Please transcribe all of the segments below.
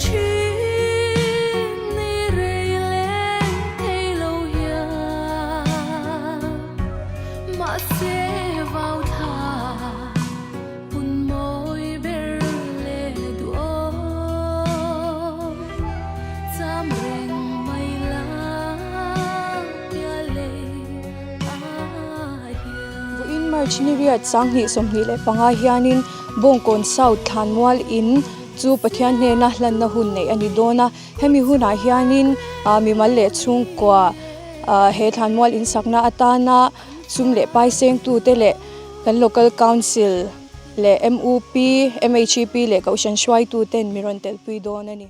thin ni rei leng thei lo hian mahse vau thla hun mawi ber leh duhawm cham reng mai la pialei ah hian. Vawiin March ni riat 2025 hianin Bawngkawn South Thlanmual in chu Pathian hnena hlanna hun neih a ni dawn a, hemi hunah hianin mimal leh chhungkua he thlanmual in sakna atana sum leh pai sengtute leh kan Local Council leh MUP, MHEP leh Kohhran hruaituten mi rawn telpui dawn a ni.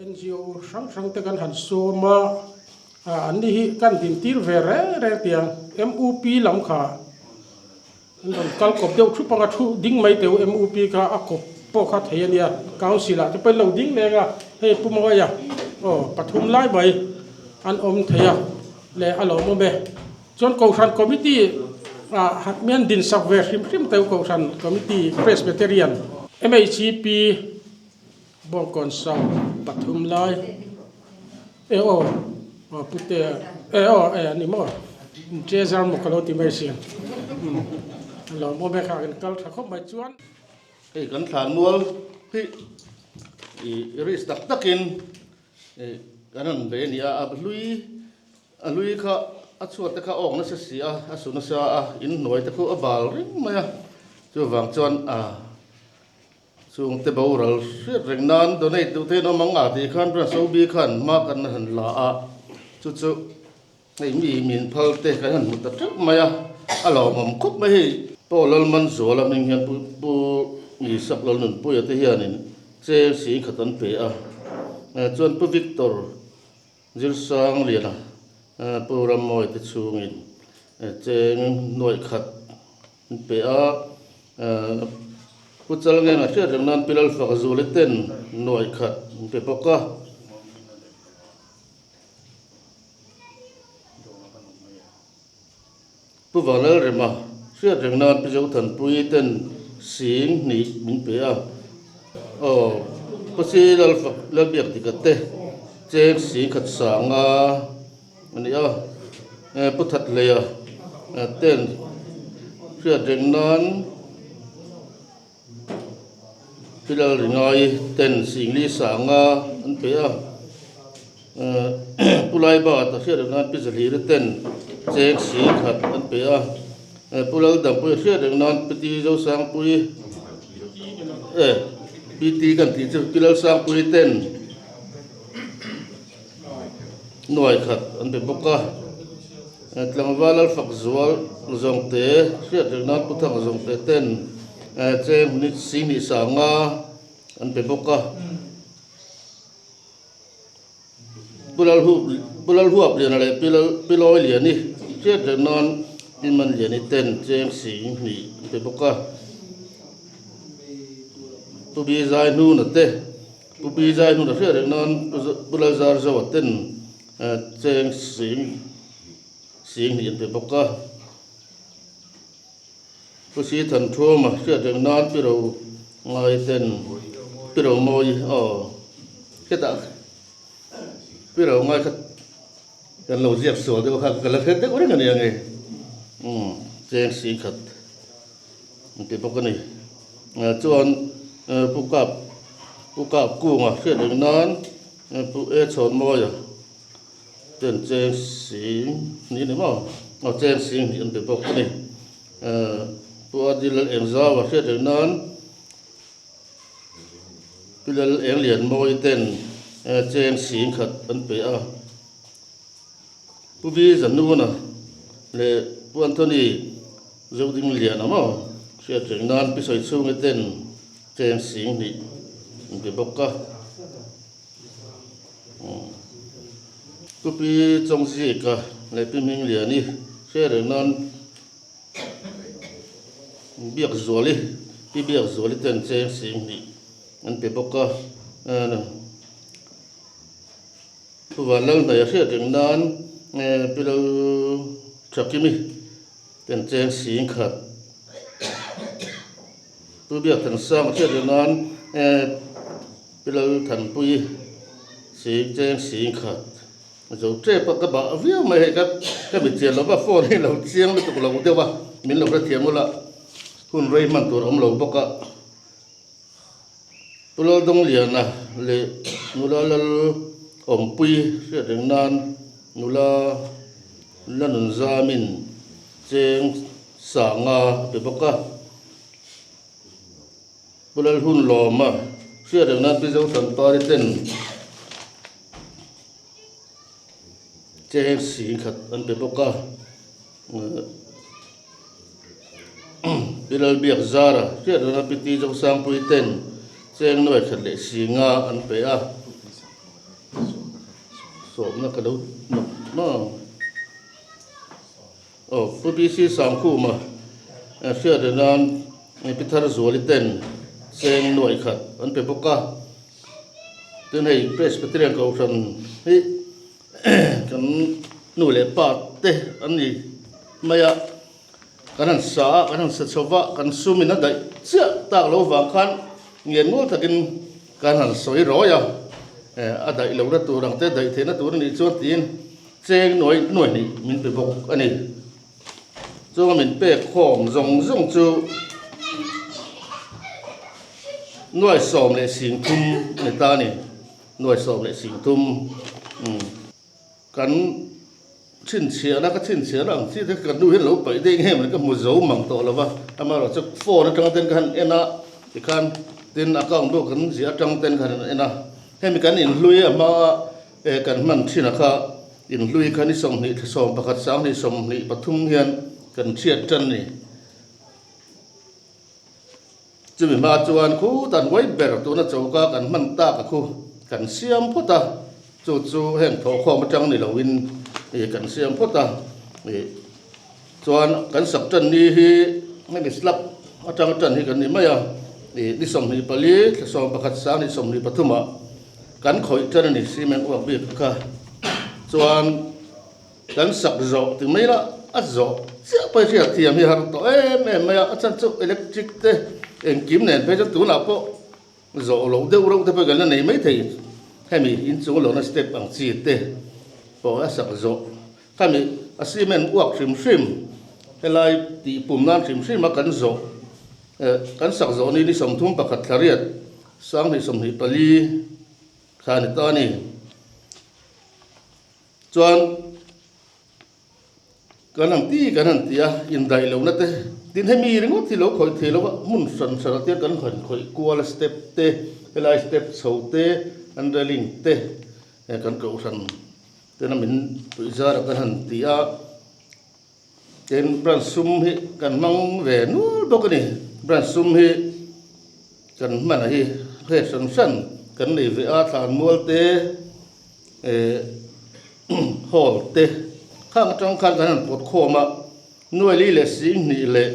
NGO hrang hrang te kan han sawm a, an ni hi kan dintir ve reng reng tiang MUP lam kha an rawn kal kawp deuh thup anga thu ding mai teu MUP kha a kawp pawh kha thei a nia council ah te pawhin lo ding leng a hei Pu Mawia aw pathum lai mai an awm thei a leh a lawmawm e chuan Kohhran committee ah mian dinsak ve hrim hrim teu Kohhran committee Presbyterian MHEP Bawngkawn sang pathum lai e aw aw pute e aw e ani maw treasure maw ka lo ti mai sin a lawm awm e kha kan kal tha khawp mai chuan. Hei kan thlan mual hi i risk tak takin kan han bei a ni a, a hlui a hlui kha a chhuat te kha a awk nasa si a, a su nasa a, in hnuai te khu a bal ring mai a, chuvang chuan a. Chungte boral hriat reng nan donate duh te in awm ang a tih khan Branch OB khan hma kan han la a, chu chu hei mi min phal te kan han hmu ta teuh mai a, a lawmawm khawp mai hei. Paul Lalmanzuala hming hian Pu Pu Isak Lalnunpuia te hianin cheng si khat an pe a, chuan Pu Victor Zirsangliana Pu Rammawi te chhungin cheng nuaih khat an pe a, Pu Chalngenga hriat reng nan Pi Lalfaka Zuli ten nuaih khat an pe bawk a. Pu Vanlalrema hriat reng nan Pi Zothanpuii ten sing hnih min pe a. Aw, Pu Si Lalfak Lalbiakdika te cheng sing khat sanga a ni a. Pu Thathleia ten hriat reng nan Pi Lalringai ten singli sanga an pe a. Pu Laibat a hriat reng nan Pi Zahlira ten cheng sing khat an pe a. Pu Laldampui a hriat reng nan Pi Ti Zosangpui e Pi Ti kan tih chu Pi Lalsangpui ten Nuai khat an pe bawk a, tlangval Lalfak Zual Zawngte hriat reng nan Pu Thanga Zawngte ten cheng hnih sihnih sanga an pe bawk a. Pu Lalhup Pu Lalhuap Liana leh Pi Lal Pi Lawi Liani hriat reng nan Pi Man Liani ten cheng sihnih an pe bawk a. Pu Bi Zai Hnuna te Pu Pi Zai hnun a hriat reng nan Pu Lalzar Zoa ten cheng sing sing hnih an pe bawk a. Pu Si Than Thuama hriat reng nan Pi Ro Ngai ten Pi Ro Mawi aw hetah Pi Ro Ngai kha kan lo ziak sual deuh kha ka la hre deuh reng a ni ang e umm cheng sing khat an ti bawk a ni. Chuan Pu Kap Pu Kap Kunga hriat reng nan Pu E Chhawnmawia ten cheng sing hnih a ni maw aw cheng sing hnih an pe bawk a ni. Pu Adil Lal Engzaua hriat reng nan Pi Lal Englianmawii ten cheng sing khat an pe a. Pu Vi Zanuna leh Pu Anthony Zodingliana maw hriat reng nan Pi Sawichhungi ten cheng sing hnih an pe bawk a. Pu Pi Chawngzika leh Pi Hmingliani hriat reng nan Biakzuali, Pi Biakzuali ten cheng sing hnih an pe bawk a. Pu Vanlalhnaih a hriat reng nan Pi Lo Thakimi ten cheng sing khat, Pu Biakthansang a hriat reng nan. Pi Lalthanpuii sing cheng sing khat zo tep a ka bah viau mai hei ka ka mi chian lova phone hi lo chiang lutuk lo deuh a min lo hrethiam ula hun rei hman tur a awm lo bawk a Pu Laldawngliana leh nula Lal Awmpui hriat reng nan nula la nun zamin cheng sanga a pe bawk a. Pu Lalhunlawma hriat reng nan Pi Zothanpari ten cheng sing khat an pe bawk a, Pi Lalbiakzara hriat reng nan Pi Ti Zosangpui ten cheng nuai khat leh singa an pe a, sawmna ka lo nawk nawk. Aw Pu PC Sangkhuma hriat reng nan Pi Thar Zuali ten cheng nuai khat an pe bawk a, tin hei Presbyterian Kohhran hi kan nu leh pa te an ni mai a, kan han sa a, kan han sa chho va, kan sum in a daih chiah tak lo vang khan ngen mual takin kan han sawi rawi a, a daih lohna tur ang te daih theihna tur a nih chuan tiin Cheng nuai nuai hnih min pe bawk a ni. Chunga min pek khawm zawng zawng chu nuai 13 a ni ta a ni. Nuai 13 kan chhinchhiahna ka chhinchhiahna ang chi te ka nu hian lo paih daih nge mawni ka hmu zo mang tawh lo va. Amaherawhchu phone atanga ten ka han en a tikhan tin account pawh kan ziah atang ten ka han en a. Hemi kan inhlui a hmaa E kan hman thin a kha inhlui kha ni 20 thla 11 sanghnih 23 hian kan hriat tan ni. Chumi hma chuan khu tan huai ber tuna choka kan hman tak a khu kan siam phawt a, chu chu heng thawhkhawm atang ni loin e kan siam phawt a e chuan kan sak tan ni hi hemi slab atang tan hi kan ni mai a e ni 24 thla 11 sanghnih 23 ah Kan khawih tan a ni cement uak bik kha chuan kan sak zawh ti mai la a zawh chiah pawh hriat thiam hi har tawh em em mai a, a chhan chu electric te engkim nen phei chuan tunah pawh zawh loh deuh reuh te pawh kan la nei mai thei hemi inchung lohna step ang chi te pawh a sak zawh khami a cement uak hrim hrim helai tih pum nan hrim hrim a kan zawh kan sak zawh ni ni 31 thla riat 2024 kha a ni ta a ni. Chuan kan han ti kan han ti a, indaih lohna te, tin hemi ringawt hi lo khawih thei lo va, hmun hran hran ah te kan han khawih kual a step te, helai step chho te, an railing te kan kohhran tena min puih zar a kan han ti a. Tin, branch sum hi kan hmang ve nual bawk a ni. Branch sum hi kan hman a hi he hran hran kan nei ve a, thlanmual te eh hall te khang atang khan kan han pawt khawm a, nuaili leh 20 leh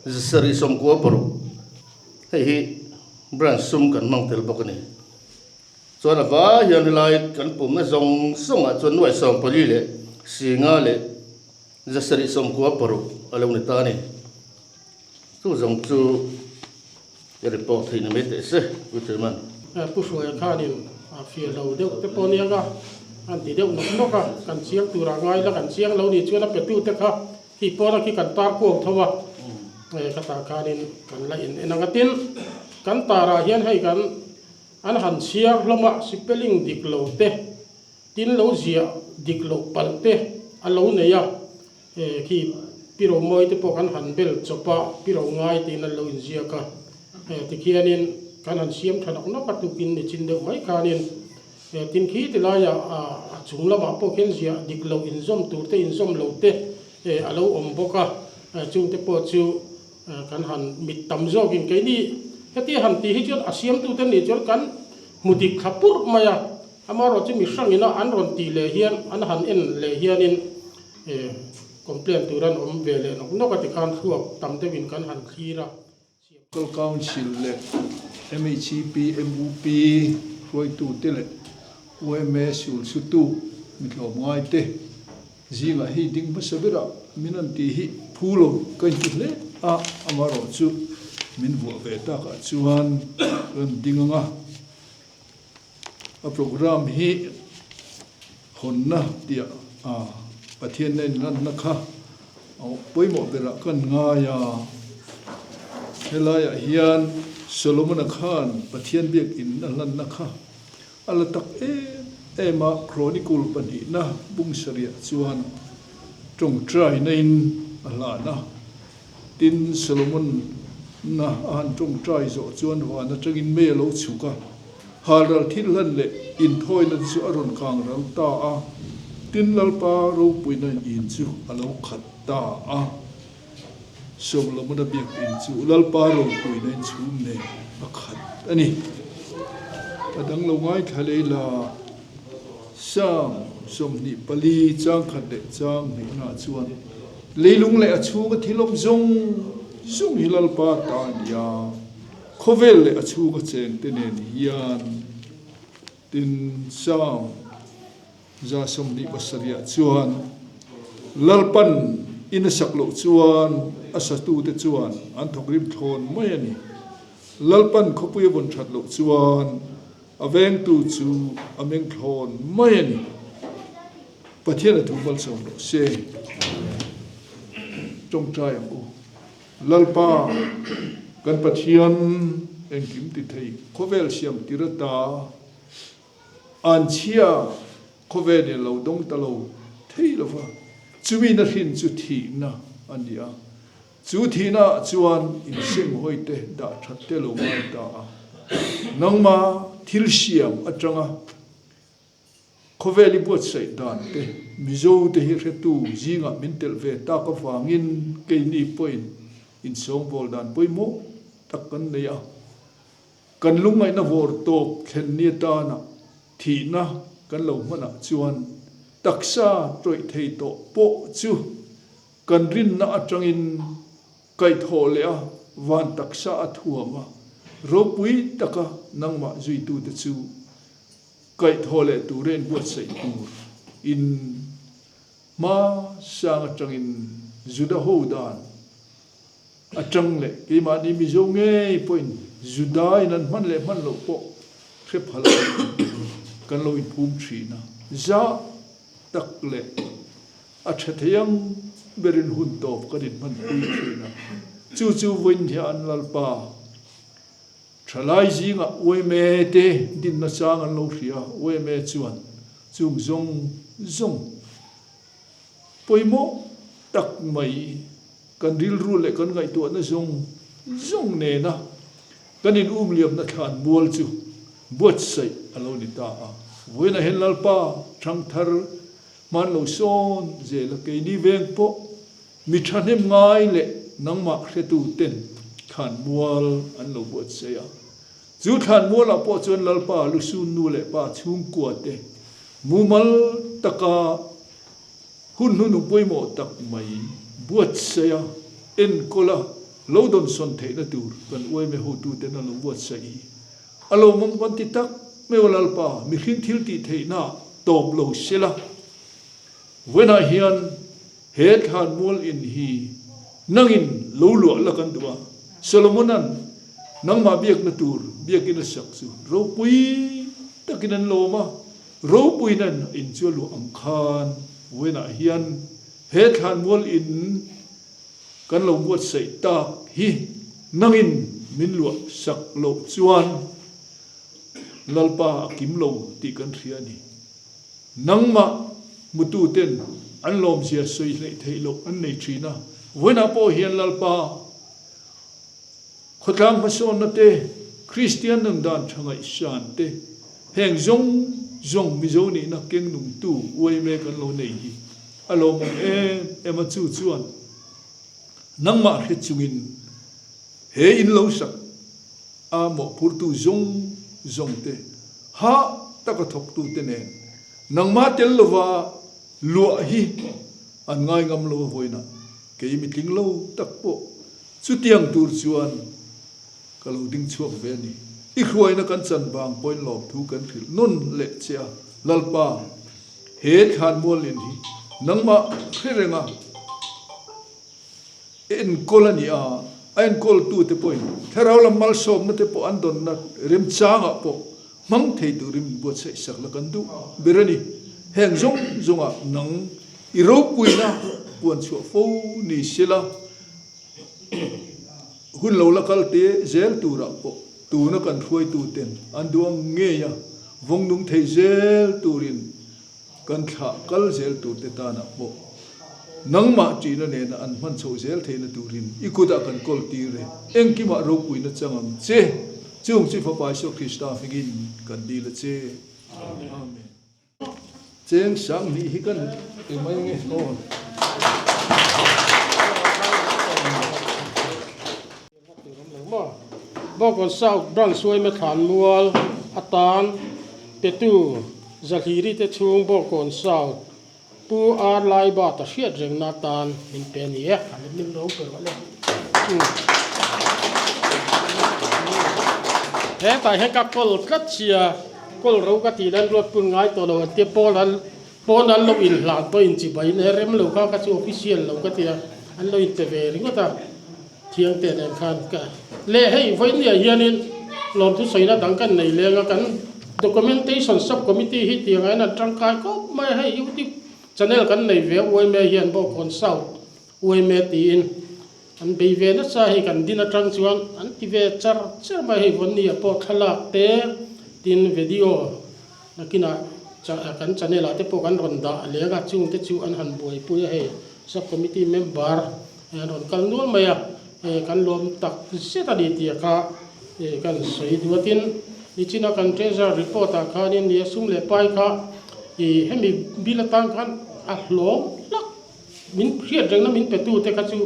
796 hei hi branch sum kan hmang tel bawk a ni. Chuan a vai hian helai kan pumna zawng zawngah chuan nuai 14 leh 5 leh 796 a lo ni ta a ni. Chu zawng chu i report theih ni mai teh se, Pu Chairman. Pu Hruaia khanin a fiah lo deuh te pawh aniang a, an ti deuh nawk nawk a, kan chiang turah ngai la kan chiang lo nih chuan a petute kha khi pawna khi kan tar kuau tho a, khatah khanin kan la in en ang a. Tin, kan tarah hian hei kan An han chhiar hlawm a, spelling dik lo te, tin lo ziah dik loh palh te a lo nei a, khi Pi Romawi te pawh kan han bel chawp a, Pi Rongai tiin an lo inziak a, tikhianin kan han siam tha nawk nawk a, tukin ni chin deuh mai khanin tin khi ti laiah a chung lamah pawh khian ziah dik loh inzawm tur te inzawm lo te a lo awm bawk a, chungte pawh chu Kan han mit tam zawkin keini hetia han tih hi chuan a siamtute nih chuan kan hmu dik thla purh mai a, amaherawh chu mi hrangina an rawn tih leh hian an han en leh hianin complaint tur an awm ve leh nawk nawk a tikhan thluak tam deuhin kan han thlir a. Local Council leh MHEP, MUP hruaitute leh UMA sulsutu mitlawmngaite Zingah hei ding hmasa berah min rawn tih hi phu lo ka inti hle a, amaherawh chu min vuah ve takah chuan ka rawn ding ang a. A programme hi hawnna tih a Pathian na inlanna kha a pawimawh berah kan ngai a. Helaiah hian Solomon-a khan Pathian biakin a hlanna kha a la tak em em a, Chronicle pahnihna bung sarih chuan tawngtaina in a hlan a. Tin, Solomon-a a han tawngtai zawh chuan van atangin mei a lo chhuk a, halral thil hlan leh inthawina te chu a rawn kang ral ta a, tin Lalpa ropuina in chu a lo khat ta a. Solomon-a biakinn chu Lalpa ropuina in chhum nen a khat a ni. A dang lo ngaithla lei la, Psalm 24 chang khat leh chang hnihnaah chuan, Leilung leh a chhunga thil awm zawng zawng hi Lalpa ta a ni a, khawvel leh a chhunga chengte nen hian tin Psalm 27 chuan Lalpan in a sak loh chuan a satute chuan an thawkrim thlawn mai a ni. Lalpan khawpui a vawn that loh chuan A vengtu chu a meng thlawn mai a ni. Pathian a thu malsawm rawh se. Tawngtai ang u. Lalpa, kan Pathian engkim ti thei khawvel siam tir ata anchhia khawvel in lo dawng ta lo thei lova, chumi na hrin chu thihna a ni a. Chu thihnaah chuan insenghawi te dah that te lo ngai ta a. Nangma thil siam atanga khawvel i buatsaih dan te Mizo te hi hretu zingah min telh ve tak avangin keini pawhin insawngbawl dan pawimawh tak kan nei a. Kan lungngaihna vawr tawp thlen ni atana thihna kan lo hmanah chuan taksa tawih thei tawh pawh chu Kan rinna atangin kaihthawh leh a van taksa a thuam a, ropui taka nangmah zuitute chu kaihthawh leh tura inbuatsaih tur in hma sang atangin Juda ho dan atang leh keimahni Mizo ngei pawhin Juda in an hman leh hman loh pawh hre phal kan lo inphum thin a, zah tak leh A tha thei ang berin hun tawp kan inhmanpui thin a, chu chu vawiin hian Lalpa thalai zingah uaime te dinna chang an lo hria, uaime chuan chung zawng zawng pawimawh tak mai kan rilru leh kan ngaihtuahna zawng zawng nena kan in umliamna thlan mual chu buatsaih a lo ni ta a, vawiinah hian Lalpa thangthar Hman lo sawn zel a keini veng pawh mi thahnem ngai leh nangmah hretu ten thlan mual an lo buatsaih a. Chu thlan mualah pawh chuan Lalpa Lusun nu leh pa chhungkua te mumal taka hun hnunung pawimawh tak mai buatsaih a, enkawl a, lo dawnsawn theihna tur kan uaime hotuten an lo buatsaih hi A lawmawm kan ti tak mai aw Lalpa, mihring thil tih theihna tawp lo sela. Vawiinah hian he thlanmual in hi nangin lo luah la kan duh a, Solomona'n nangmah biakna tur biakin a sak chu ropui takin an lawm a, ropuina'n a in chu a luah ang khan vawiinah hian he thlanmual in Kan lo buatsaih tak hi nangin min luah sak loh chuan Lalpa a kim lo tih kan hria a ni. Nangmah hmututen an lawmzia sawi hleih theih loh an nei thin a, vawiinah pawh hian Lalpa khawtlang hmasawnna te, Kristian nundan tha ngaihsan te, heng zawng zawng Mizo nihna keng nungtu uaime kan lo nei hi A lawmawm em em a chu chuan nangmah hre chungin he in lo sak a mawhphurtu zawng zawng te, hah taka thawktute nen nangmah tel lova luah hi an ngai ngam lo a vawiinah kei mitling lo tak pawh chutiang tur chuan Ka lo ding chhuak ve a ni. I hruaina kan chan vang pawhin lawmthu kan hrilh nawn leh che a, Lalpa, he thlanmual in hi nangmah hre renga enkawl a ni a, a enkawltute pawhin thlarau lam malsawmna te pawh an dawnna remchangah pawh. Hmang thei turin min buatsaih sak la kan duh ber a ni. Heng zawng zawngah nang i ropuina puan chhuah fo ni sela, hun lo la kal te zel turah pawh tuna kan hruaituten an duh ang ngei a, vawng nung thei zel turin kan thlah kal zel turte tanah pawh nangmah ṭihna nena an hman chhoh zel theihna turin i kutah kan kawl tir e. Engkimah ropuina chang ang che. Chung chu Fapa Isua Krista hmingin kan dil a che. Amen. Cheng sang hnih hi kan ti mai ange aw. Bawngkawn South Branch Suaima Thlanmual atan petu Zahliri te chhung Bawngkawn South Pu R Laibata hriat rengna atan min pe a ni e. Hetah hian ka kawl tlat sia, kawl ro ka tih lan ruat pun ngai tawh lo an tia pawn an pawn an lo inhlan pawh inchibai in e rem lo kha ka chu official lo ka tia an lo inte ve ringawt a. Thiangte nen khan ka leh hei vawinia hianin lawmthu sawina dang kan nei leng a, kan Documentation Sub Committee hi tiang ah hian an tangkai khawp mai a, hei YouTube channel kan nei ve a UMA hian Bawkhawn South UMA tiin an bei ve nasa a, hei kan din atang chuan an ti ve char char mai a, hei vawinia pawh thlalak te tin video nakinah kan channel ah te pawh kan rawn dah leng a, chungte chu an han buaipui a hei Sub Committee member An rawn kal nual mai a, kan lawm tak zet a ni tih kha kan sawi duatin nichina kan treasurer report ah khanin nia sum leh pai kha ih hemi bill atang khan a hlawm hlak min hriat rengna min pe tu te kha chu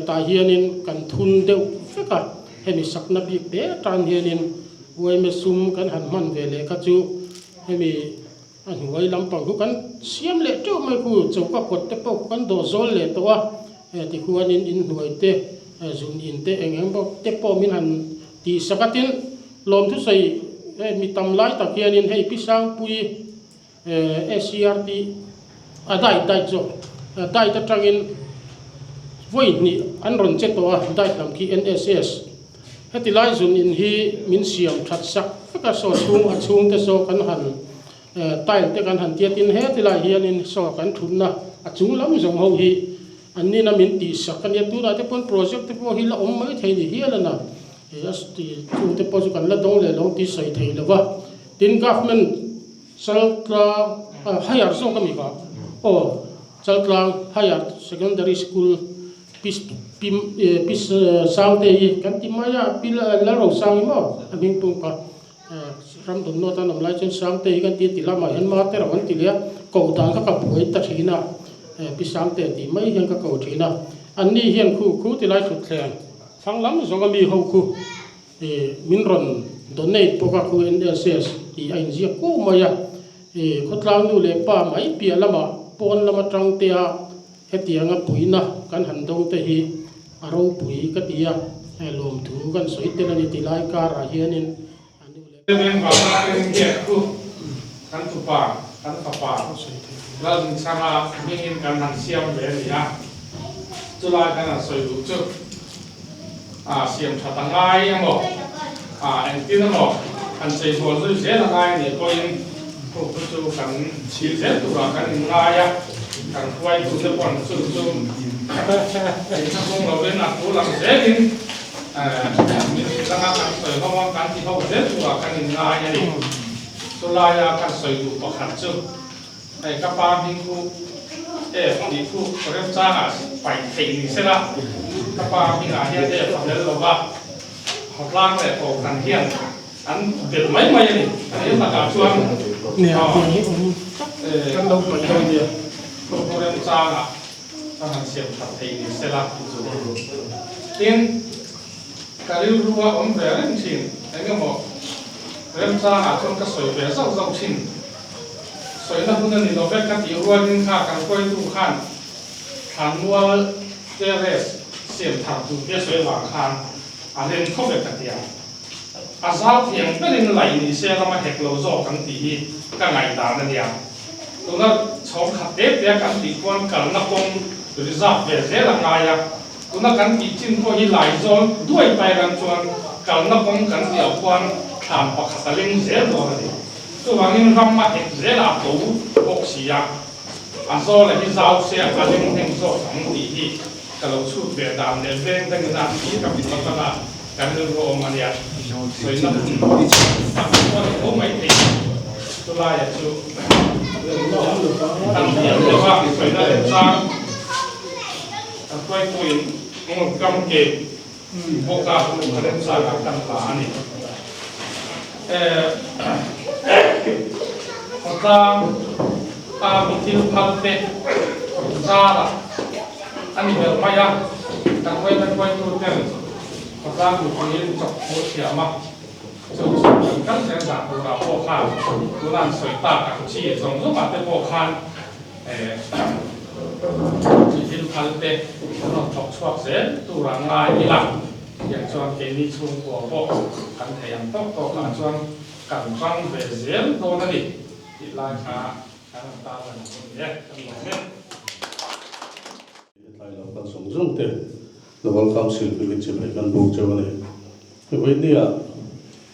tah hianin kan thun deuh vek a, hemi sakna bik te tan hianin yma sum kan han hman ve leh kha chu hemi A hnuai lampang khu kan siam leh teuh mai khu, choka kawt te pawh khu kan dawh zawl leh tawh a, tikhuanin inhnuai te, zun in te eng eng bawk te pawh min han tih sak a, tin lawmthusawi hei mi tam lai tak hianin hei Pi Sangpui SCRT a diet diet zawk diet atangin vawi hnih an rawn che tawh a, diet lam khi NSS Heti lai zun in hi min siam that sak vek a, saw chhung a chhung te saw kan han tile te kan han tia tin heti lai hianin saw kan thutna a chung lam zawng ho hi an nina min tih sak a nia, tunah te pawn project te pawh hi la awm mai thei ni hial a na, chung te pawh chu kan la dawng leh lo tih sawi thei lo va, tin government Chaltlang higher zawk a ni kha aw Chaltlang higher secondary school Pi Pi Sangte hi kan ti mai a, Pi Lalrosang hi maw a hming pawh kha ram dawn nawt an awm lai chuan Sangte hi kan ti a ti lamah hian Mate rau an ti leh a, ko dan kha ka buai ta thin a, Pi Sangte tih mai hian ka ko thin a, anni hian khu khu ti lai thutthleng thlang lam zawng a mi ho khu min rawn donate bawk a khu NSS tih a inziak kuau mai a, khawtlang nu leh pa mai piah lamah pawn lam atang te a Hetianga puihna kan han dawng te hi a ropui ka ti a, lawmthu kan sawi tel a ni ti lai karah hianin a nu leh. Veng vanga eng nge khu kan tupa, kan fapa Lalrinchhanga hmingin kan han siam ve a ni a, chulai kan han sawi duh chu a siam that a ngai emaw, a engtin emaw han cheibawl zui zel a ngai anih pawhin thu khu chu kan chhil zel turah kan inngai a, kan hruaitute pawh an chu chu inthakung lovin a thu lang zelin min hrilh anga kan sawi ho a, kan ti ho zel turah kan inngai a ni. Chulaia kan sawi duh pakhat chu Hei ka pa hming khu F tih khu remchangah paih theih ni sela, ka pa hmingah hian F a tel lova, khawtlang leh kohhran hian an belh mai mai a ni. He takah chuan thu remchangah ka han siam that theih ni sela tin ka rilru a awm ve reng thin eng emaw remchangah chuan ka sawi ve zauh zauh thin. Sawina hun a ni lo vek ka tih rualin kha kan hruaitu khan Thlanmual terrace siam thar tur te sawi avang khan a rem tho vek ka ti a. A zau thiang berin laih ni se rama hek lo zawk kan tih hi ka ngaihdan a nia. Tuna chhawng khat te te a kan tih khuan kalna kawng reserve ve zel a ngai a. Tuna kan tih chin pawh hi Laizawn duai tai ran chuan kalna kawng kan tih ah khuan. thlan pakhat a leng zel dawn a ni. Chuvangin ram a hek zel a to bawk si a, a zawl a hi zau se a leng hnem zawk ang tih hi ka lo chhut ve dan leh veng dangin a thlir ka hmu atanga kan rilru awm a nia. Sawina hun tak pawh a ni tho mai thei. Chulaia chu kan thiam deuh a, sawina remchang kan hruaituin kam ke bawk a, remchang ah kan la a ni. Khawtlang a mi thil phal te zarah a ni ber mai a, kan huaina hruaitu ten khawtlang mipuiin chawkphur thiam a, chu chu kan kal zel dan turah pawh khan tuna an sawi tak ang chi zawng zawngah te pawh khan mi thil phal te an rawn thawk chhuak zel tur a ngai ila. Tiang chuan keini chhungkua pawh kan thei ang tawk tawk ah chuan kan rang ve zel dawn a ni tih lai kha kan rawn tar lang dawn ni e, kan lawm e. Hetlai lo kal zawng zawng te Local Council hmingin chibai kan buk cheu a ni. Vawinia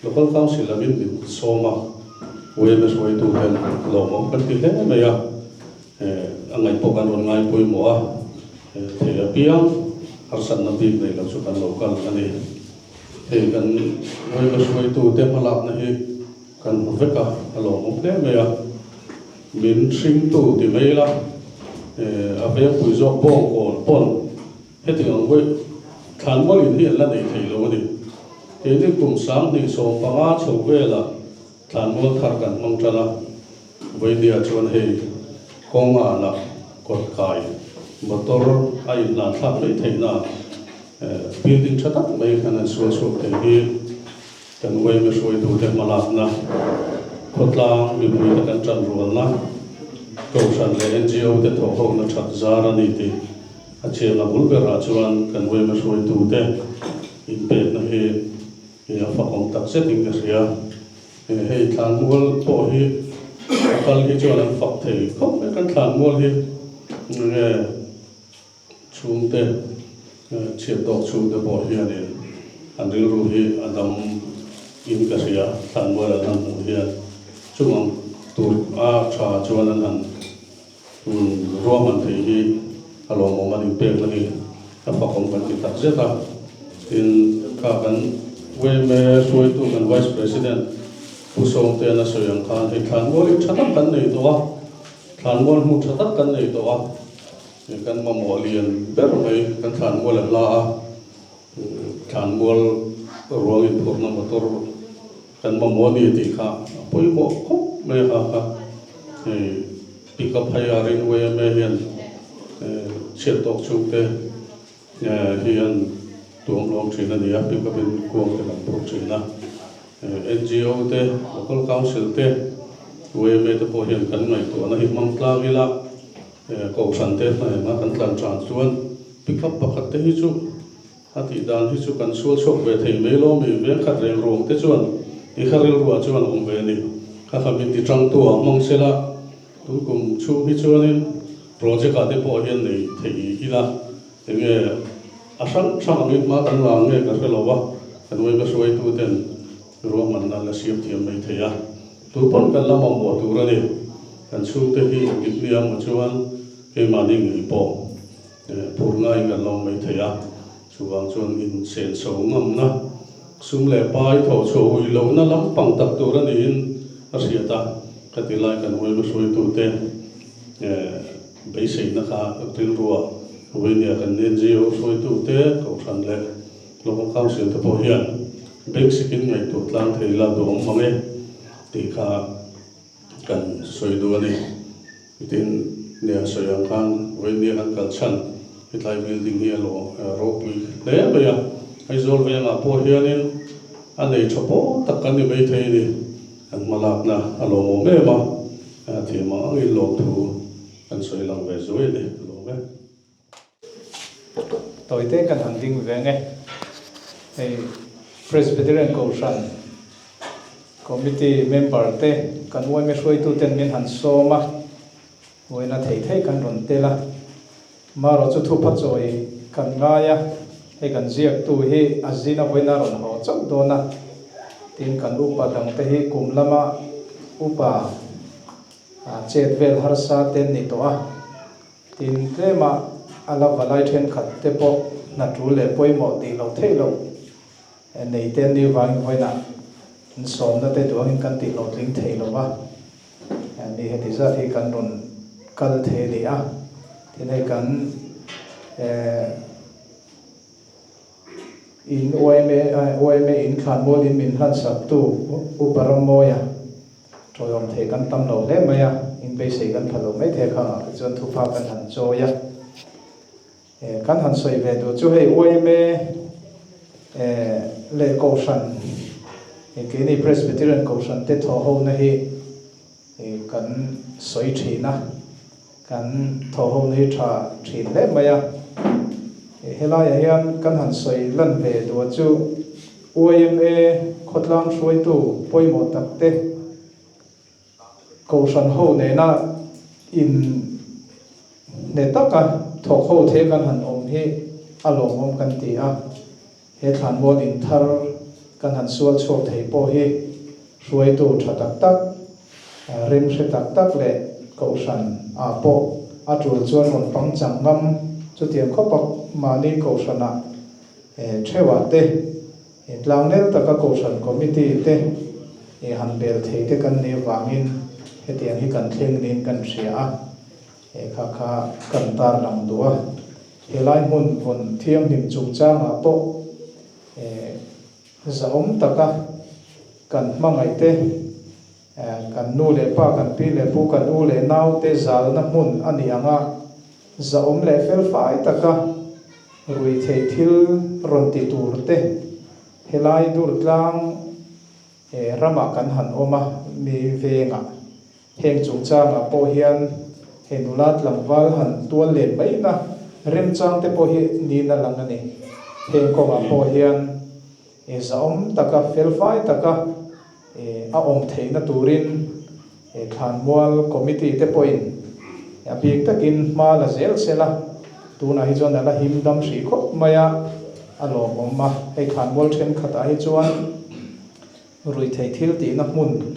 Local Council angin min sawm a, YMA hruaitu ten lawmawm kan ti hle mai a, a ngaih pawh kan rawn ngai pawimawh a, thei apiang harsatna bik nei lo chu kan lo kal a ni. Hei kan YMA hruaitu te hmalakna hi kan hmu vek a, a lawmawm hle mai a, min hringtu ti mai ila, a vengpui zawk bawngkawn pawn Heti ang vawi thlanmualin hi an la nei thei lo a ni. Keini kum 2015 chho velah thlanmual thar kan hmang tan a, vawinia chuan hei kawng a nak kawt kai motor a inhlan thlak mai theihna building tha tak mai kan han sual chhuak thei hi kan yma hruaitute hmalakna, khawtlang mipuite kan tanrualna, kohhran leh NGO te thawhhona that zar a ni tih A chiahna bul berah chuan kan yma hruaitute inpekna hi a fakawm tak zetin ka hria. Hei thlanmual pawh hi a kal hi chuan an fak thei khawp mai. Kan thlanmual hi nge chhungte chhiat tawk chhungte pawh hianin an rilru hi a dam in ka hria. Thlanmual an han hmuh hian chungang tur a tha chuan an han Ruahman thei hi a lawmawm a nih pekna hi a fakawm kan ti tak zet a. Tin, kha kan yma hruaitu kan Vice President Pu Sawngtean a sawi ang khan hei thlanmual hi tha tak kan nei tawh a, thlanmual hmu tha tak kan nei tawh a, kan mamawh lian ber mai kan thlanmual a hla a, thlanmual ruang inphurhna motor Kan mamawh a ni tih kha a pawimawh khawp mai a kha hei pick up hei a rin yma hian chhiat tawk chhungte hian tuam lawm thin a ni a pick up in kuang te kan phur thin a NGO te local council te yma te pawh hian kan ngaihtuahna hi hmang tlang ila kohhran te hnaihna kan tlan tan chuan pick up pakhat te hi chu A tih dan hi chu kan sual chhuak ve thei mai lo mi veng khat reng ruang te chuan ti kha rilruah chuan awm ve a ni. Kha kha min ti tangtu ah hmang sela tun kum chhung hi chuanin project ah te pawh hian nei thei ila enge a hrang hrang angin hma kan la ang nge ka hre lo a, kan uaima hruaitu ten ruahmanna an la siam thiam mai thei a, tu pawn kan la mamawh tur a ni. Kan chhungte hi engtik ni ang maw chuan keimahni ngei pawh. Phur ngaiin kan lo mai thei a, chuvang chuan insenso ngamna, sum leh pai thawh chhuah ui lohna lampang tak tur a niin a hriat a, ka ti lai kan uaima hruaitute beiseina kha rilrua Vawinia kan NGO hruaitute, Kohhran leh Local Council te pawh hian bank sikin ngaihtuah tlang thei la duhawm mang e tih kha kan sawi duh a ni. Tin, nia sawi ang khan vawinia kan kal chhan hetlai building hi a lo ropui hle mai a, Aizawl vengah pawh hianin a nei tha pawl tak kan ni maithei a ni, kan hmalakna a lawmawm em a, thiam ang angin lawmthu kan sawi lang ve zuai a ni, a lawm e. Tawite kan han ding ve nge. Hei Presbyterian Kohhran Committee member te kan yma hruaitu ten min han sawm a, uaina thei thei kan rawn tel a. Marawh chu thupha chawi kan ngai a, hei kan ziaktu hi a zin a vawiin a rawn haw chauh dawn a. Tin kan upa dangte hi kum lama upa chet vel harsa te an ni tawh a. Tin tlema a la valai thenkhat te pawh hna tul leh pawimawh tih loh theih loh nei te an nih vangin vawiinah an sawmna te duangin kan tih hlawhtling thei lo va. Mi heti zat hi kan rawn kal thei a ni a. Tin hei kan In yma yma in thlanmual in min hlansak tu Upa Rammawia tawiawm thei kan tam lo hle mai a, in beisei kan pha lo mai thei khangah te chuan thupa kan han chawi a. Kan han sawi ve duh chu hei yma leh Kohhran keini Presbyterian Kohhran te thawh ho na hi kan sawi thin a. Kan thawhhona hi tha thin hle mai a, helaiah hian kan han sawi lan ve duh chu yma khawtlang hruaitu pawimawh tak te Kohhran ho nena in hne taka thawk ho thei kan han awm hi a lawmawm kan ti a. He thlanmual in thar kan han sual chhuak thei pawh hi hruaitu tha tak tak, rem hre tak tak leh kohhran ah pawh a tul chuan rawn pangchang ngam chutiang khawpa mahni kohhranah theuhah te tlangnel taka kohhran committee te han bel thei te kan nih avangin hetiang hi kan thleng niin kan hria a. He kha kha kan tarlang duh a, helai hmun vawn thianghlim chungchangah pawh zahawm taka kan hmangaihte, kan nu leh pa, kan pi leh pu, kan u leh naute zalna hmun a nih ang a, zahawm leh felfai taka rui theih thil rawn ti turte helai durtlang ramah kan han awm a, mi vengah. Heng chungchangah pawh hian he nula tlangval han tual let maina remchang te pawh hi niin a lang a ni. Heng kawngah pawh hian zahawm taka, felfai taka a awm theihna turin thlanmual committee te pawhin a bik takin hma la zel se la, tunah hi chuan a la him dam hrih khawp mai a, a lawmawm a. Hei thlanmual thenkhatah hi chuan Ruihtheih thil tihna hmun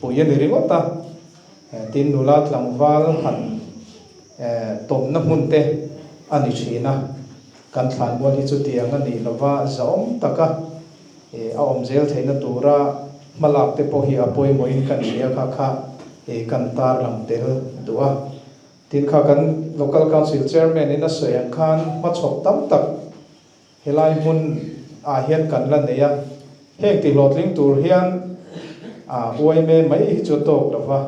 pui a ni ringawt a, tin nula tlangval han tawmna hmun te a ni thin a, kan thlanmual hi chutiang a nih lova zahawm taka a awm zel theihna tura hmalak te pawh hi a pawimawhin kan hria kha kha kan tarlang tel duh a. Tin kha kan Local Council Chairman in a sawi ang khan hmachhawp tam tak Helai hmun ah hian kan la nei a, heng ti hlawhtling tur hian yma mai hi chu a tawk lo va,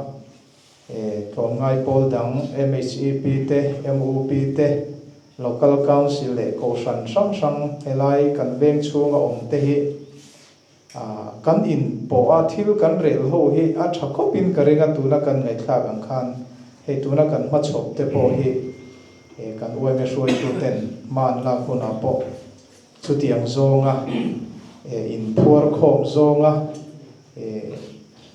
tlawmngai pawl dang MHEP te, MUP te, Local Council leh Kohhran hrang hrang helai kan veng chhunga awm te hi kan inpawh a, thil kan rel ho hi a tha khawpin ka ring a, tuna kan ngaihthlak ang khan hei tuna kan hmachhawp te pawh hi kan yma hruaitu ten hma an lak hunah pawh chutiang zawnga inphuar khawm zawnga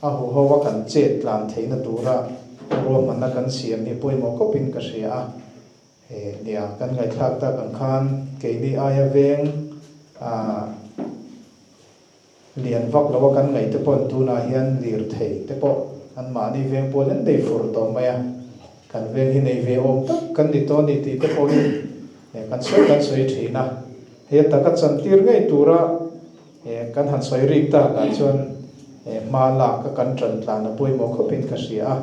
a huho a kan chet tlan theihna tura ruahmanna kan siam hi pawimawh khawpin ka hria a. Nia, kan ngaihthlak tak ang khan keini aia veng lian vak lo a kan ngaih te paw'n tunah hian lirthei te pawh anmahni veng pawl an nei fur tawh mai a, kan veng hi nei ve awm tak kan ni tawh a ni tih te pawhin kan sawi kan sawi thin a, hei a taka chantir ngei tura kan han sawi rik takah chuan hma lak a kan tan tlan a pawimawh khawpin ka hria a.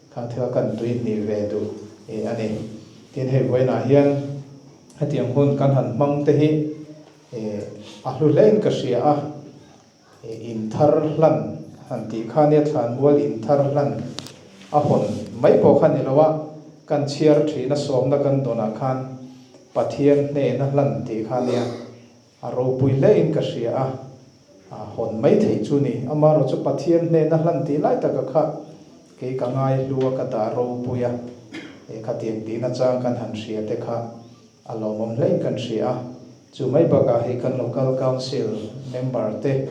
Khang thil a kan tui hnih ve duh a ni. Tin, hei vawiinah hian hetiang hun kan han hmang te hi a hlu hlein ka hria a, inthar hlan han tih kha nia thlanmual inthar hlan a hawn mai pawh kha ni lo a, kan chhiar thin a sawmna kan dawnah khan Pathian hnena hlan tih kha nia A ropui hlein ka hria a, a hawn mai theih chu ni. Amaherawh chu Pathian hnena hlan tih lai taka kha kei ka ngai hlu a, ka dah ropui a, he khatiang tihna chang kan han hria te kha a lawmawm hlein kan hria a. Chu mai bakah hei kan Local Council member te,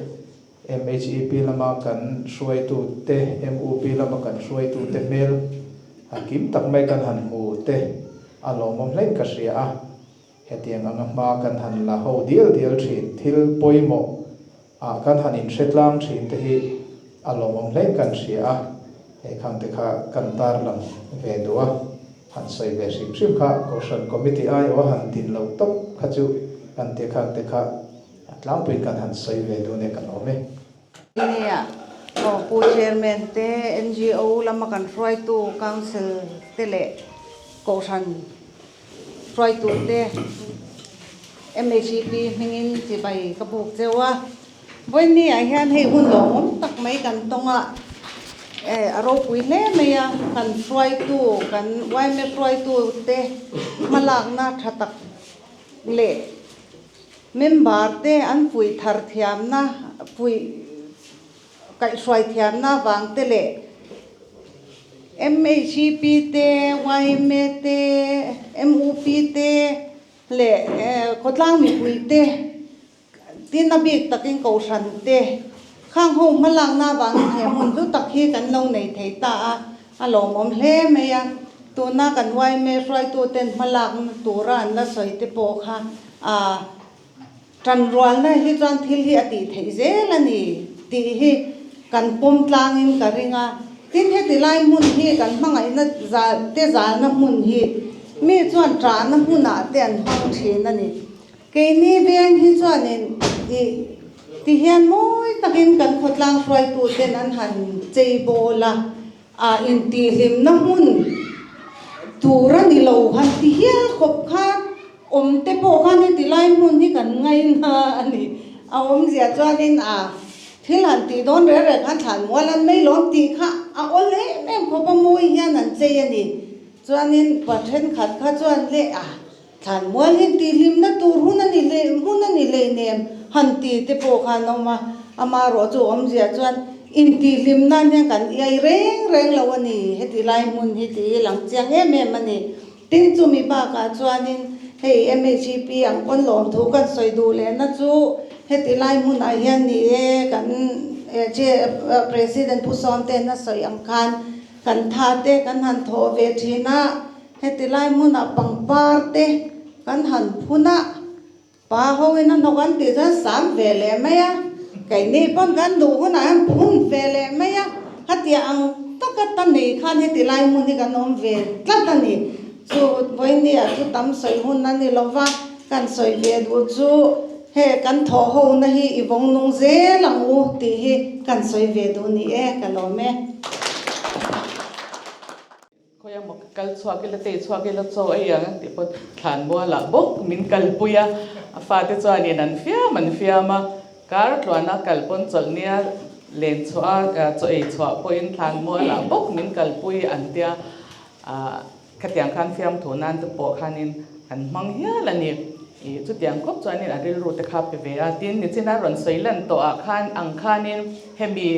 MHEP lama kan hruaitu te, MUP lama kan hruaitu te hmel a kim tak mai kan han hmu te a lawmawm hlein ka hria a. Hetiang anga hma kan han la ho dial dial thin thil pawimawh Ah kan han inhre tlang thin te hi a lawmawm hle kan hria a, he khang te kha kan tarlang ve duh a, han sawi ve hrim hrim kha Kohhran Committee aiawh a han din lo tawp kha chu kan ti khang te kha a tlangpuiin kan han sawi ve dun e ka lawm e. Nia, aw Pu Chairman te, NGO lama kan hruaitu Council te leh Kohhran hruaitu te MHEP hmingin chibai ka buk cheu a. Vawiin ah hian hei hun lawmawm tak mai kan tawng a, eh a ropui hle mai a, kan hruaitu kan yma hruaitu te hmalakna tha tak leh member te an fuih thar thiamna fuih Kaihhruai thiamna vang te leh MHEP te, yma te, MUP te leh khawtlang mipui te tin a bik takin Kohhran te khang ho hmalakna avangin he hmun hlu tak hi kan lo nei thei ta a, a lawmawm hle mai a. Tuna kan yma hruaituten hmalakna tura an la sawi te pawh kha aa. Tanrualna hi chuan thil hi a tih theih zel a ni tih hi kan pawm tlangin ka ring a. Tin, heti lai hmun hi kan hmangaihna te zalna hmun hi mi chuan ṭahna hmunah te an hmang ṭhin a ni. Keini veng hi chuanin ih ti hian mawi takin kan khawtlang hruaituten an han chei bawl a, a intihhlimna hmun tur a ni lo han ti hial khawp khan Awm te pawh khan heti lai hmun hi kan ngaina a ni. A awmzia chuanin a thil han tih dawn reng reng khan thlan mual an mai lawm tih kha a awl em em khawp a mawi hian an chei a ni. Chuanin pa thenkhat kha chuan le a thlan mual hi tihhlimna tur hun a ni hle hmun a ni hleinem han ti te pawh khan a awm a. Amaherawh chu awmzia chuan intihhlim nan hian kan iai reng reng lo a ni. Heti lai hmun hi tih hi lang chiang em em a ni. Tin, chumi bakah chuanin hei MHEP ang pawn lawmthu kan sawi duh lehna chu heti lai hmunah hian ni e, kan President Pu Sawmte'n a sawi ang khan kan tha te kan han thawh ve thin a, heti lai hmunah pangpar te kan han phun a, Pa hoin a hnawk an tih chuan sam ve leh mai a, keini pawn kan duh hunah hian phun ve leh mai a, hetiang ang taka ta nei khan heti lai hmun hi kan awm ve tlat a ni. Chu vawinia chu tam sawi hun a ni lova, kan sawi ve duh chu he kan thawh hona hi i vawng nung zel ang u tih hi kan sawi ve duh ni e, ka lawm e. Khawi emaw ka kal chhuak ila, tei chhuak ila chaw ei ang an tih pawn thlan mualah bawk min kalpui a, a fate chuanin an fiam an fiam a, kar tluana kal pawn chawlh nia len chhuah a, chaw ei chhuah pawhin thlan mualah bawk min kalpui an tia, khatiang khan fiamthu nan te pawh khanin an hmang hial a ni. Ih chutiang khawp chuanin a rilru te kha pe ve a, tin nichina rawn sawi lan tawhah khan ang khanin hemi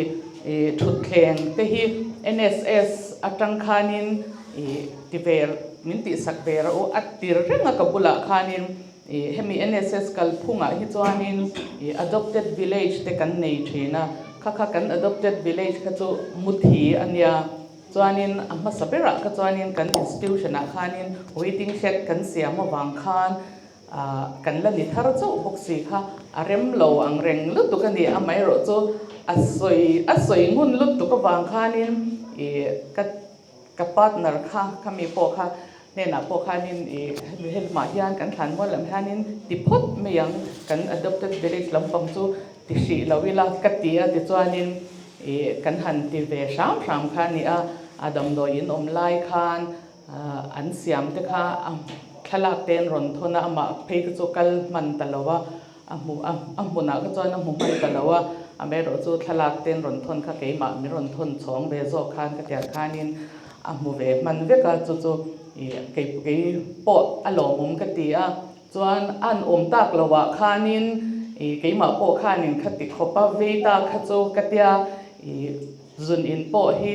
ih thutthleng te hi NSS atang khanin ih ti ve min tihsak ve rawh u a tir reng a ka bulah khanin ih hemi NSS kalphungah hi chuanin ih adopted village te kan nei thin a, kha kha kan adopted village kha chu muthi a nia. Chuanin a hmasa berah kha chuanin kan institution ah khanin waiting shed kan siam avang khan ah kan la ni thar chauh bawk si kha a rem lo ang reng lutuk a ni. Amaherawh chu a sawi a sawi ngun lutuk avang khanin ih ka ka partner kha khami pawh kha hnenah pawh khanin ih hemi helamah hian kan thlan mual lam hianin ti phawt mai ang kan adopted village lampang chu ti hrih lo ila ka ti a tichuanin Ih, kan han ti ve hram hram kha a ni a, a damdawi in awm lai khan an siam te kha a thlalak te an rawn thawn a, amah phei kha chu kal hman ta lo a, a hmu a, a hmunah kha chuan a hmu hman ta lo a, amaherawh chu thlalak te an rawn thawn kha keimah min rawn thawn chhawng ve zawk khan ka tiang khanin a hmu ve hman vek a, chu chu ih kei kei pawh a lawmawm ka ti a. Chuan an awm tak lo ah khanin ih keimah pawh khanin kha ti khawp a vei ta kha chu ka tia ih zun in pawh hi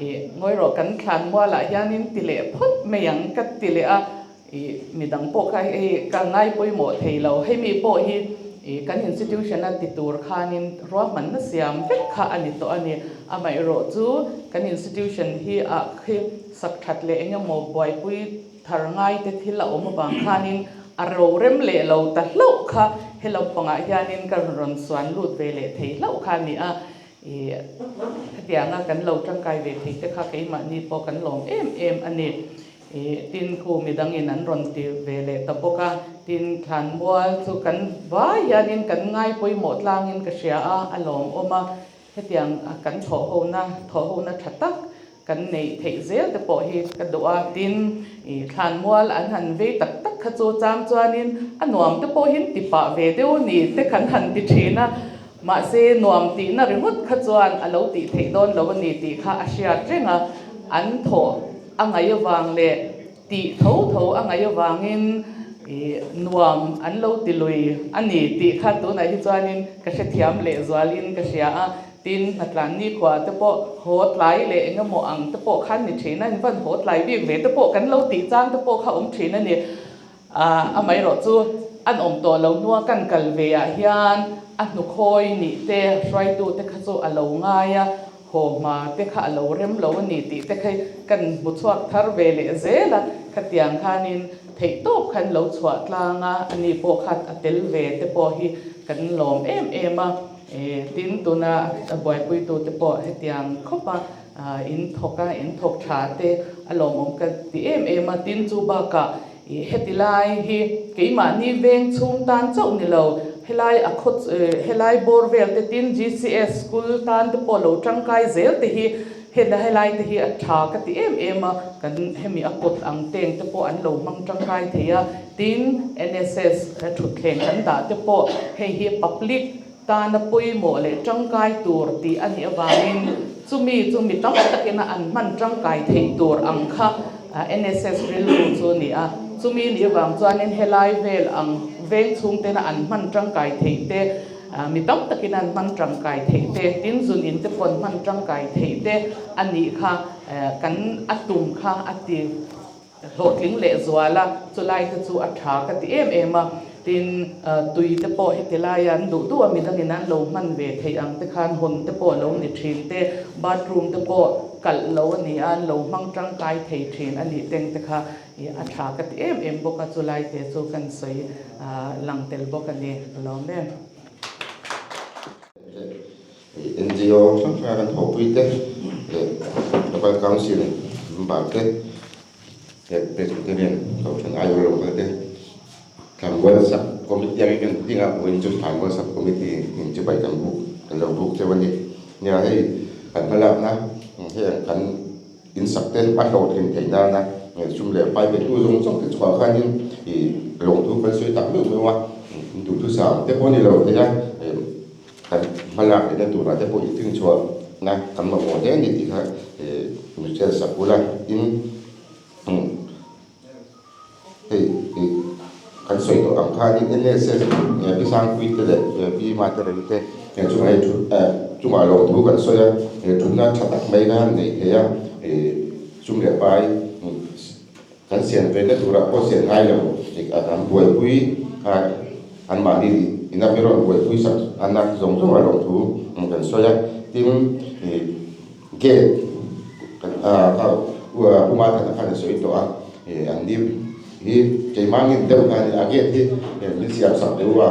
ih ngawi rawh kan thlan mual ah hianin ti leh phawt mai ang ka ti leh a ih midang pawh kha hei ka ngai pawimawh thei lo hemi pawh hi ih kan institution a ti tur khanin ruahmanna siam vek kha a ni tawh a ni amaherawh chu kan institution hi ah khi sak that leh eng emaw buaipui Thar ngaite thil a awm avang khanin a ro rem leh lo ta hlauh kha. He lampangah hianin ka rawn suan lut ve leh thei hlauh kha a ni a. Ih, hetianga kan lo tangkai ve thei te kha keimahni pawh kan lawm em em a ni. Ih, tin khu midangin an rawn ti ve leh ta bawk a. Tin, thlanmual chu kan vai hianin kan ngai pawimawh tlangin ka hria a, a lawmawm a. Hetiang kan thawhhona, thawhhona tha tak kan neih theih zel te pawh hi ka duh a. Tin, ih, thlanmual an han vei tak tak kha chu chang chuanin a nuam te pawh hin ti pah ve deuh a ni te kan han ti thin a. Mahse, nuam tihna ringawt kha chuan a lo tih theih dawn lo a ni tih kha a hriat reng a. An thawh a ngaih avang leh tih tho tho a ngaih avangin ih nuam an lo ti lui a ni tih kha tunah hi chuanin ka hrethiam leh zualin ka hria a. Tin, hnatlan nikhua te pawh haw tlai leh eng emaw ang te pawh khan ni thin a, in van haw tlai bik ve te pawh kan lo tih chang te pawh kha awm thin a ni. Amaherawh chu an awm tawh lo hnua kan kal ve ah hian a hnukhawi nih te hruaitu te kha chu a lo ngai a, haw hma te kha a lo rem lo a ni tih te kha kan hmu chhuak thar ve leh zel a, khatiang khanin theihtawp khan lo chhuah tlang a, ani pawh kha a tel ve te pawh hi kan lawm em em a. Tin, tuna a buaipuitute pawh hetiang khawpa in thawk a, in thawk tha te a lawmawm ka ti em em a. Tin, chu bakah heti lai hi keimahni veng chhung tan chauh ni lo, helai a khaw helai bawr vel te tin GCS school tan te pawh lo tangkai zel te hi hela helai te hi a tha ka ti em em a, kan hemi a kawt ang teng te pawh an lo hmang tangkai thei a. Tin, NSS thutthleng kan dah te pawh hei hi public tana pawimawh leh tangkai tur tih a nih avangin chumi chu mi tam takina an hman tangkai theih tur ang kha NSS rilru chu a ni a. Chumi nih avang chuanin helai vel ang veng chhung tena an hman tangkai theih te, mi tam takina an hman tangkai theih te, tin zun in te pawh an hman tangkai theih te a nih kha kan a tum kha a ti. Hlawhtling leh zual a, chulai te chu a tha ka ti em em a, tin tui te pawh heti laia an duh duh a midangin an lo hman ve theih ang te khan hawn te pawh lo ni thin te, bathroom te pawh kalh lo a ni a, an lo hmang tangkai thei thin a nih teng te kha a tha ka ti em em bawk a, chulai te chu kan sawi lang tel bawk a ni ka lawm em. NGO hrang hranga kan thawhpui te leh Local Council member te leh Presbyterian Kohhran aiawh lo kal te Thlanmual Sub Committee angin kan ding a, vawiin chu Thlanmual Sub Committee in chu pai kan buk kan lo buk cheu a ni. Nia hei kan hmalakna heng kan in sak te a hlawhtlin theih nana sum leh pai pe tu zawng zawng te chhuah khanin ih lawngthu kan sawi tak meuh meuh a, duhthusam te pawh a ni lo thei a. Kan hmalak lehna turah te pawh infinchhuahna kan mamawh hle a ni tih kha Michelle Sakula in hei kan sawi tawh ang khanin NSS Pi Sangpui te leh Pi Materei te chungah hei chungah lawmthu kan sawi a, thutna tha tak mai kha an nei thei a, sum leh pai Kan siam ve na turah pawh siam ngai lo an buaipui a, anmahni ina mi rawn buaipui sak an a zawng zawng a lawmthu kan sawi a, tin ih gate kan kha Pu Mathana khan a sawi tawh a, ih an ni hi keimahngin deuh kha a ni a gate hi min siam sak deuh a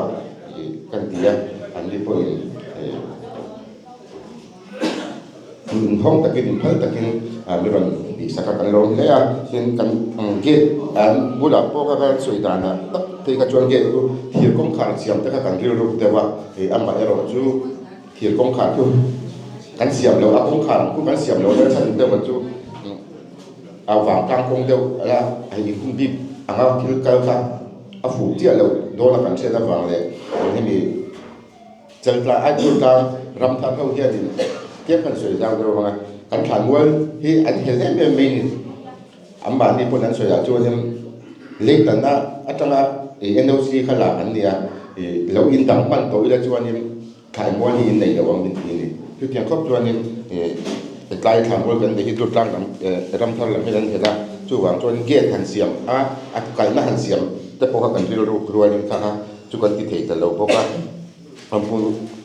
ih kan ti a, an ni pawhin ih. Inhawng takin inphal takin mi rawn tihsak a kan lawm hle a, tin kan gate an bulah pawh kha kan sawi danah tak phei kha chuan gate chu thir kawngkhar siam te kha kan rilruk deuh a, hei amah erawh chu thir kawngkhar chu kan siam loh a kawngkhar khu kan siam loh na chhan deuh chu a vangtlang kawng deuh a hei inhung bik anga thil kal kha a fuh chiah loh dawn a kan hriat avang leh hemi. Chaltla Aizawl tlang ram thar ho hianin tlem kan sawi zau deuh avanga kan thlanmual hi an hel em em mai ni. Anmahni pawn an sawiah chuanin leitanna atanga NOC kha lak an nia, lo indang hman tawh ila chuanin thlaimual hi in nei lo ang min ti a ni. Chutiang khawp chuanin tlai thlanmual kan neih hi chu tlang lam ram thar lam hian an hel a, chuvang chuanin gate han siam a, a kalna han siam te pawh kha kan rilruk rualin kha kha chu kan ti thei ta lo bawk a, an pu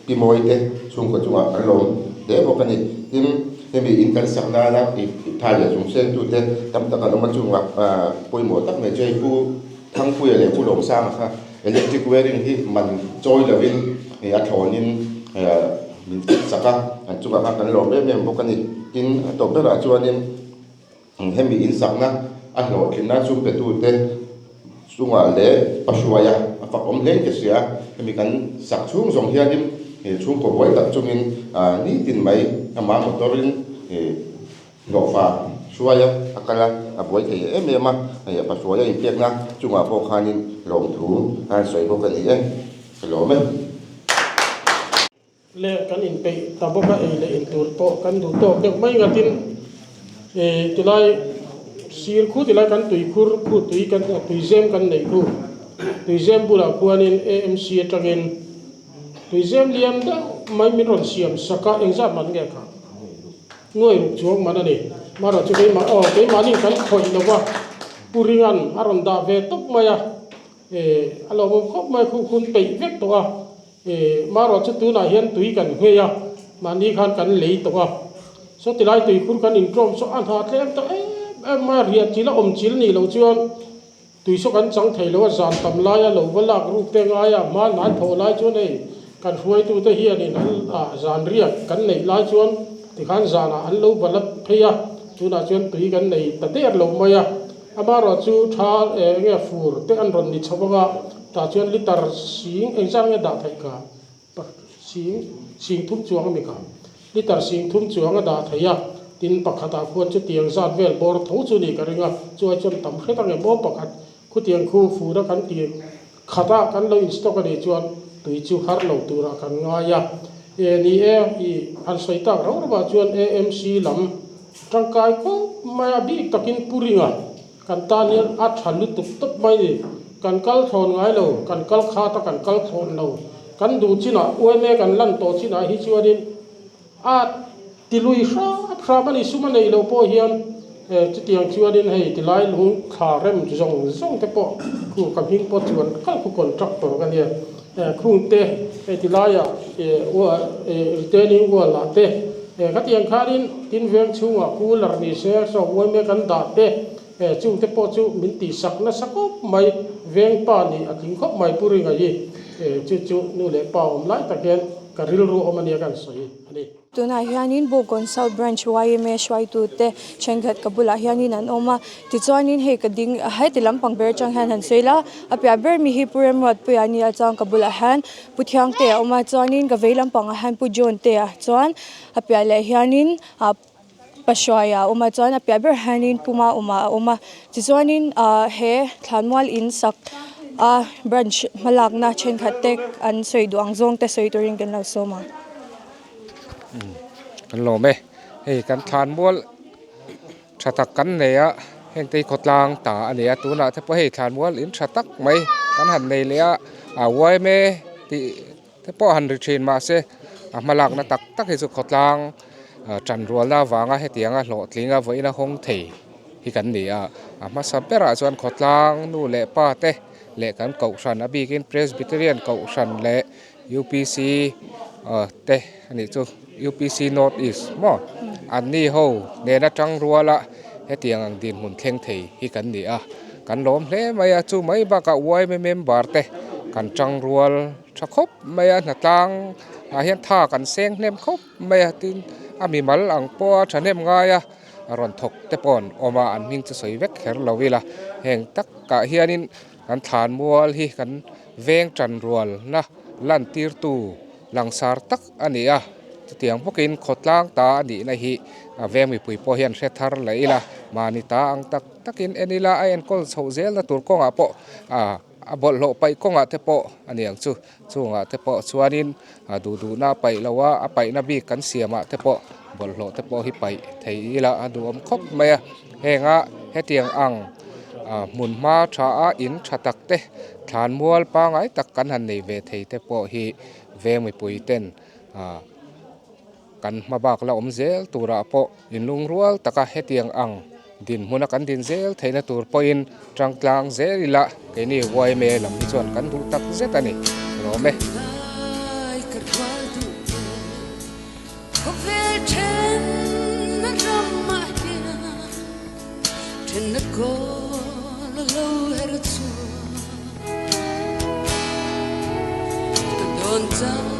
pi mawi te chhungkaw chungah an lawm hle bawk a ni. Tin, hemi in kan sak nana i tha leh chung seng tute tam tak an awm a, chungah pawimawh tak mai chu hei pu. Thangpuia leh Pu Lawmsanga kha electric wiring hi man chawi lovin a thlawnin min fit sak a, an chungah khan kan lawm em em bawk a ni. Tin, a tawp berah chuanin hemi insakna a hlawhtlinna chu petute chungah leh Pahruaia a fak awm hle in ka hria a, hemi kan sak chhung zawng hianin chhungkaw buai tak chungin nitin mai amah motor-in Hlawhfa hruaia a kal a, a buai thei em em a, hei a pahruaia inpekna chungah pawh khanin lawmthu a han sawi bawk a ni e, ka lawm e. Le kan inpeih ta bawk a, ei leh in tur pawh kan duh tawk deuh mai ngatin tilai sir khu tilai kan tuikhur khu tui kan tuizem kan neih khu tuizem bulah khuanin AMC atangin tuizem lian deuh mai min rawn siam sak a, engzat man nge kha? Nuai ruk chuang man a ni. Mara chu keimah aw keimahni kan khawih lo va, Pu Ringan a rawn dah ve tawp mai a, eh a lawmawm khawp mai khu khun peih vek tawh a, eh Mara chu tunah hian tui kan nghei a, mahni khan kan lei tawh a, saw tilai tuikhur kan intawm saw a hna tlem ta em em mai a, riah chil a awm chil nih loh chuan Tui saw kan chang thei lo a, zan tam laia lo va lak ruk te ngai a, hma hnan thawh lai chuan hei kan hruaitute hianin an ah zan riak kan neih lai chuan tikhan zanah an lo va la phei a, tunah chuan tui kan nei ta der lo mai a, amaherawh chu tha eng nge fur te an rawn ni chho anga tah chuan litre sing engzat nge dah theih kha sing sing thum chuang a mi kha Litre 30 chuang a dah thei a, tin pakhatah khuan chutiang zat vel bawr tho chu ni ka ring a, chuai chuan tam hret ang em aw pakhat khutiang khu fur a kan ti khat a kan lo in stock a nih chuan tui chu har lo turah kan ngai a, e ni e i han sawi tak rau rauah chuan AMC lam tangkai khawp mai a bik takin Pu Ringa kan tan hian a tha lutuk tawp mai ni, kan kal thlawn ngai lo, kan kal khat a kan kal thlawn lo, kan duh chinah UMA kan lan tawh chinah hi chuanin a ti lui hrap hrap a ni, sum a neih loh pawh hian chutiang chuanin hei tilai lung thla rem zawng zawng te pawh khu ka hming pawh chuan kal khu contractor ka nia, khung te hei tilaiah retaining wall ah te. Khatiang khanin tin veng chhungah cooler ni se saw uaime kan dah te chungte pawh chu min tihsak nasa khawp mai, veng pa nih a tling khawp mai Pu Ringa hi chu chu nu leh pa awm lai tak hian ka rilru awm ania kan sawi a ni. Tunah hianin Bawngkawn South Branch yma hruaitute thenkhat ka bulah hianin an awm a, tichuanin hei ka ding heti lampang ber atang hian han sawi la, a piah ber mi hi Pu Remruatpuia a nia chuan ka bulah hian Pu Thiangte a awm a chuanin ka vei lampangah hian Pu John te ah chuan a piah leh hianin ah Pahruaia a awm a chuan a piah ber hianin Pu Mauma a awm a tichuanin ah he thlanmual in sak a branch hmalakna thenkhat te an sawi duh ang zawng te sawi turin kan lo sawm ang. Kan lawm e hei kan thlanmual tha tak kan nei a heng te hi khawtlang ta a ni a tunah te pawh hei thlanmual in tha tak mai kan han nei leh a a yma tih te pawh han ri thin mahse a hmalakna tak tak hi chu khawtlang tanrualna avanga hetianga hlawhtlinga vawiin a hawng thei hi kan ni a a hmasa berah chuan khawtlang nu leh pa te leh kan kohhran a bikin Presbyterian kohhran leh UPC te a nih chu UPC North East maw an ni ho nena tang ruala hetiang ang dinhmun thleng thei hi kan ni a kan lawm hle mai a chu mai bakah yma member te kan tang rual tha khawp mai a hnatlang ah hian tha kan seng hnem khawp mai a tin a mimal ang pawha thahnem ngai a a rawn thawk te pawh an awm a an hming chu sawi vek kher lo ila heng takah hianin Kan thlanmual hi kan veng tanrualna lantirtu langsar tak a ni a, chutiang bawkin khawtlang ta a nihna hi a veng mipui pawh hian hre thar leh ila, mahni ta ang tak takin en ila a enkawl chhoh zelna tur kawngah pawh a bawlhhlawh paih kawngah te pawh a ni ang chu, chungah te pawh chuanin duh duhna a paih lo a, a paihna bik kan siamah te pawh bawlhhlawh te pawh hi paih thei ila a duhawm khawp mai a, henga hetiang ang hmun hma tha a in tha tak te thlanmual pangai tak kan han nei ve thei te pawh hi veng mipui ten kan hma bak la awm zel turah pawh inlungrual taka hetiang ang dinhmuna kan din zel theihna tur pawhin tangtlang zel ila keini yma lam hi chuan kan duh tak zet a ni lawm e. Tawn chang.